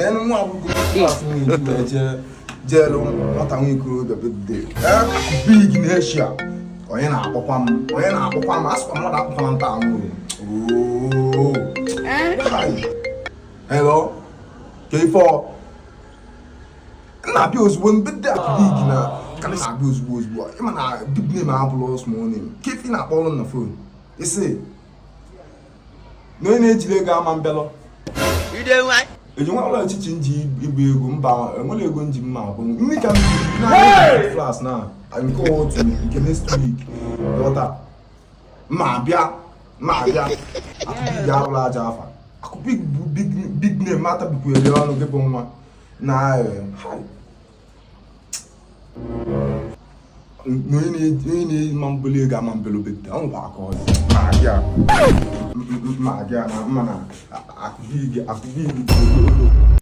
N'elu nwa agbụgbọ class na-eji wee jee jeelu nwata nwa ikorobịa birthday big n'Asia. Onye na-akpọkwa m, onye na-akpọkwa m, asịkwa mmadụ akpọkwa m taa nwụrụ. Hello, ka ife ọ na-abịa ozugbo birthday big na ka na-abịa ozugbo ozugbo. Ịma na big name abụrụ small name. Ka ife na-akpọrọ m na phone isi na onye na-ejiri ego ama mbelọ eji nwa ụlọ echichi nji igba ego mba enwere ego nji mma abụ nri ka m na flas na nke otu nke next week ghọta ma abịa ma abịa. Akụ Big abụrụ aja afa. Akụ Big bụ big name mata bikwere ọnụ gị bụ nwa na onye na-ema mbụli ego ama mbelu bete ọ ngwa aka ọzọ ma abịa na mma na Akụ Big Akụ Big.